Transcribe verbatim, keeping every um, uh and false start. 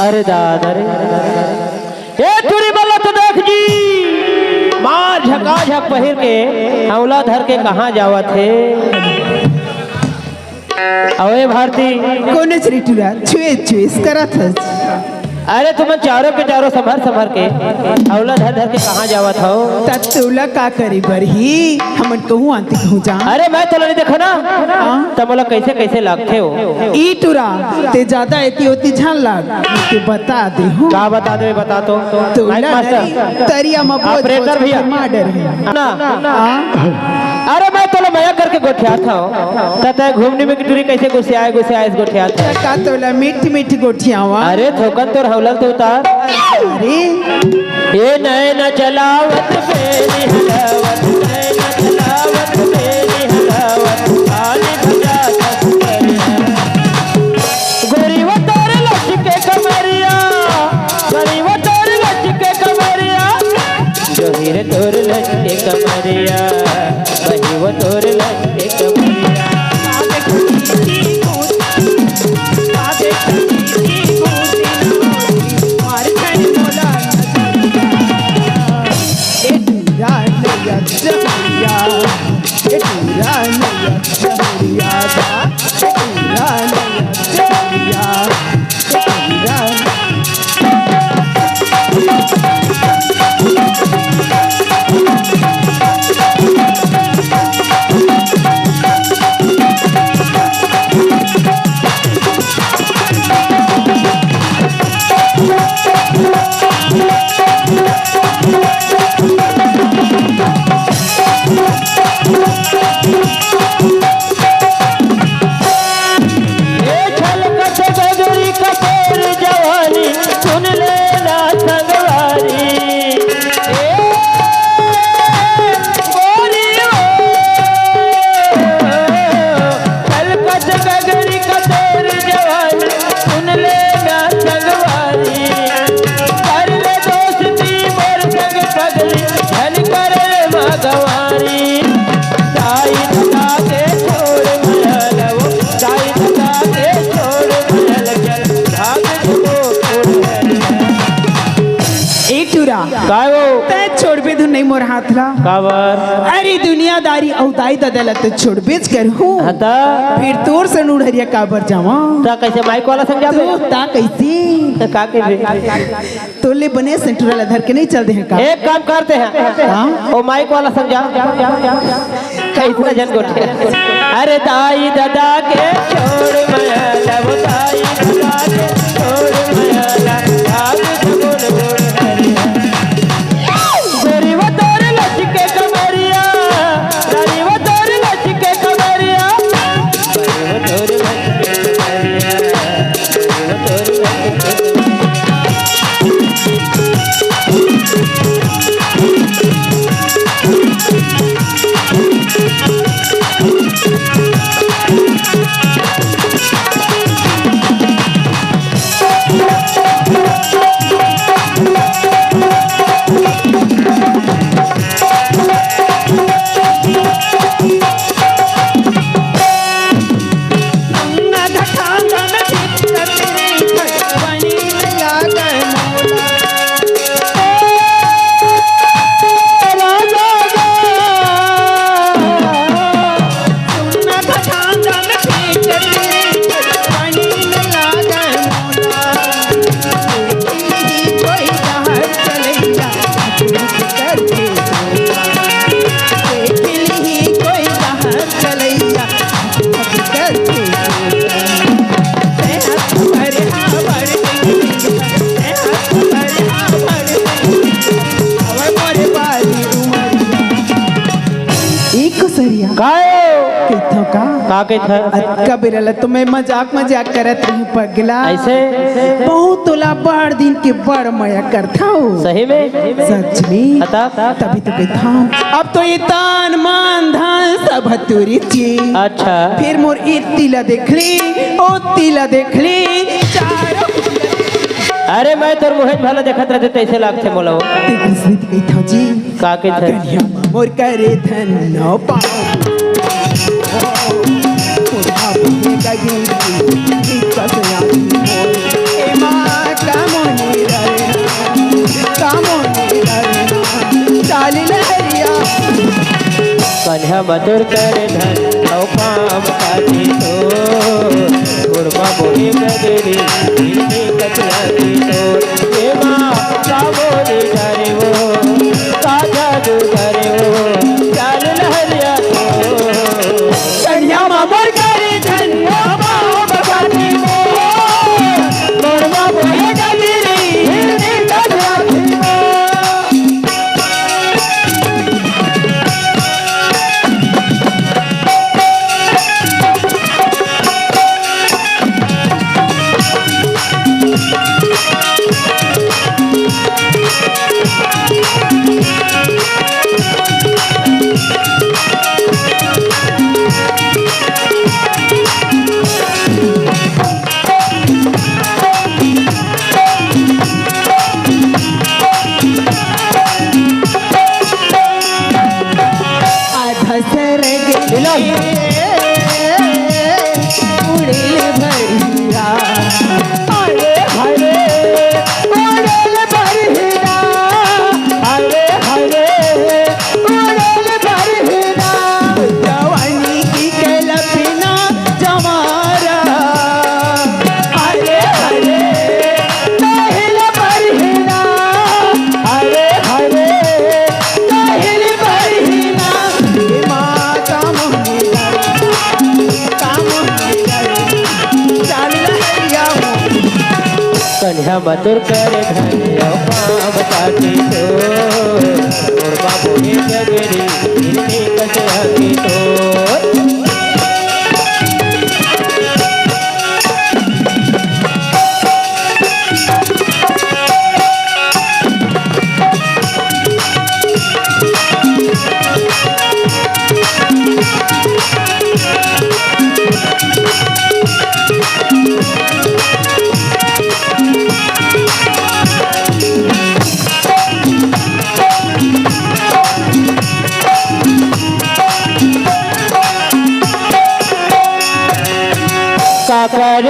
अरे दादा रे, ए टूरी बल्ला तो देख जी, मार झकाझक पहिर के हौला धर के कहाँ जावत हे। अवे भारती, कोने चरी टूरा छुए छुए करत हस? अरे तुमन चारों के चारों संभर संभर के हौला धर धर के कहाँ जावत हव? त तोला का करे बर ही? हमन कहूँ आंती कहूँ जा। अरे मैं तोला नहीं देखो ना, हाँ? त मोला कैसे कैसे लागथे हो? ई टूरा, ते ज्यादा एती ओती झन लाग, ते बता दे हूँ। का बता दे, बता तो। तोला माइक मास्टर। नहीं, तरिया म बोझ ऑपरेटर बोझ भैया। के मार डर है। ना। हाँ? अरे मैं तोला मया करके गोठियात हव, त तै घुमनी में टूरी कैसे गुसियाए गुसियाए गोठियात हव? त का तोला मीठ मीठ गोठियावा? अरे थोकन तोर हौला ल तो उतार। अरे। ए नैना चलावत बेली हलावत, नैना चलावत बेली हलावत, आली बजा दस करिया। गोरी वो तोर लचके कमरिया, गोरी वो तोर लचके कमरिया, गोरी रे तोर लचके कमरिया, गोरी वो तोर लचके कमरिया। ए छलकत गगरी कपोर जवानी, सुन ले ना संगवारी। ए गोरी ओ, छलकत गगरी कपोर जवानी, सुन ले ना संगवारी। कर ले दोस्ती मोर संग पगली, झन कर रे माँ गंवारी। दाई ददा के छोड़ मलल वो, दाई ददा के छोड़ मलल चल, भाग को छोड़। ए टूरा, काय वो? तै छोड़बे धुन नहीं मोर हाथ ला। काबर? अरे दुनियादारी अउ दाई ददा ला तो छोड़बेच करहूँ। हाँ ता? फिर तोर से नूढ़रिया काबर जावा? ता कैसे माइक वाला संग जाबे? तो ता कैसे? तो का करबे? तोले बने सेंटुरा ला धर के नहीं चल दे हैं का? एक काम करते हैं। हाँ? ओ माइक वाला संग जा। इतना जन गोठे। अरे दाई ददा के छोड़ मया लब, दाई ददा के छोड़ मया लब, भाग जगुन गुण हरिया। गोरी वो तोर लचके कमरिया, गोरी वो तोर लचके कमरिया, गोरी वो तोर लचके कमरिया। एक सरिया। काय? कहिथव का? का कहिथव? अतका बेरा ल तो मैं मजाक मजाक करत रही पगला। ऐसे? बहुत तोला बड़ दिन के बड़ मया करथव। सही में? सच में। बता। तभी तो कहिथव। अब तो ये तन मन धन सब तुरी ची। अच्छा। फिर मोर इत्ती ला देख ली, ओत्ती ला देख ली, चारों अरे मैं तोर मुँह भला देखत रहते तैसे लागथे मोला वो। तेकर सेती कहिथव जी। का कहिथे? कन्हैया मोर करे धन न पाओ। मोर भाभी का गिनती, इतना से आदमी मोर। ए माँ का मधुर कर धन अउ पाम पाती तो, गुड़मा मोहे गगरी, इन्हीं कचरा की तो, ये माँ का मोरी डरे वो, का जादू करे वो, चाल लहरिया तो। कन्या मधुर कर धन अउ पाम पाती तो, गुड़मा मोहे गगरी, इन्हीं कचरा की तो। आधा सरग ले उड़ेल भैया। अरे हरे, उड़ेल बरहिना, अरे हरे, उड़ेल बरहिना, जवानी की के लपिना जमारा। अरे हरे, उड़ेल बरहिना, अरे हरे, उड़ेल बरहिना, माता मोहनी, का मोहनी, चाल लहरिया। कन्या मधुर कर धन अउ पाम पाती तो, मोर बाबू हे गगरी, इन्हीं कचरा की तो। काकर